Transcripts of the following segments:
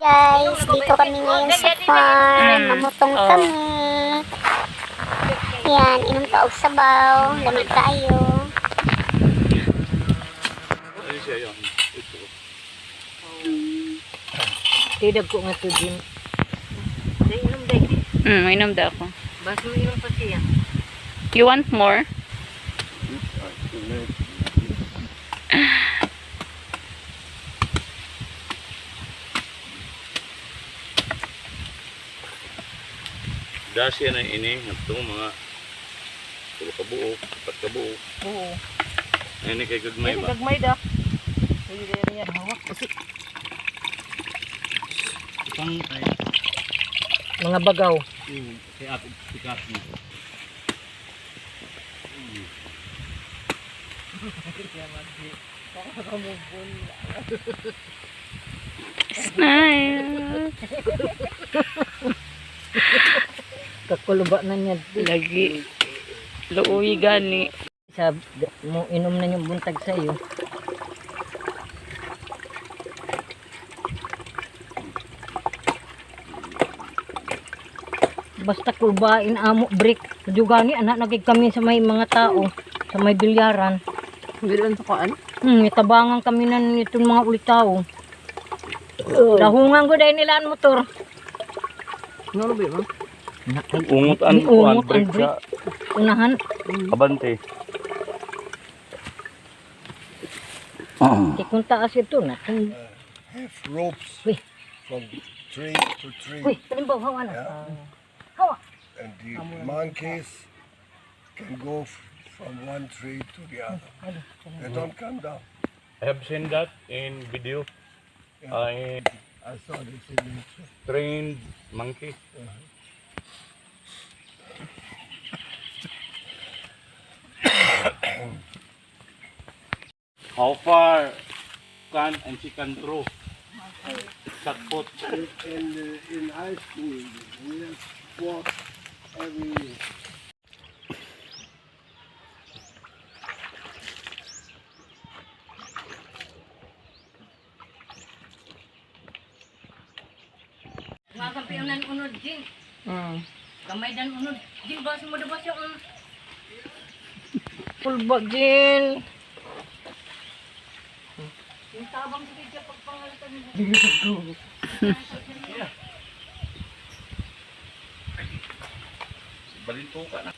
Guys, dito kami ngayon sa farm. Mamutong kami. Yan, inom ta og sabaw. Lamig kaayo. Ayun siya yun. Ito. Tidag ko nga to, Jim. Day, inom day. Inom daw ako. Baso inom pa siya. You want more? Dasi na ini ito mga tulo ka buok, apat ka buok. Oo. Ini kay gagmay ba? Gagmay da. Hindi niya hawak. Pang ay Mga bagaw. kay ako pikas mo. Smile. Kakuluba na niya. Lagi. Luoy gani. Sa mo inom na yung buntag sa iyo. Basta kulbain amo break. Dugani anak nagig kami sa may mga tao sa may bilyaran. Bilan sa kuan? Itabangan kami na nitong mga ulitaw. Dahungan ko dahil nila ang motor. Ano ba yun? Ungot ang Ungot kuan ang break sa Unahan. abante. Kay kung taas ito na. Kung, Have ropes Uy. from tree to tree. uy, kalimbaw, hawa na. Yeah. Hawa. And the monkeys can go from one tree to the other. They don't come down. I have seen that in video. I I saw this in nature. Trained monkey. How far can and she can throw? Shot put. In high school, we have sport every Mga kampiyonan unod, Jing. Gamay dan unod. Jing, baso mo na ba siya? Pulba, Jin. Yung tabang sa kaya pagpangalitan mo. Balinto ka na.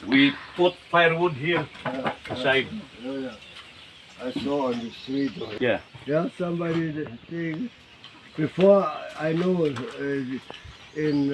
We put firewood here aside. Yeah. I saw on the street. Yeah, somebody that before I know in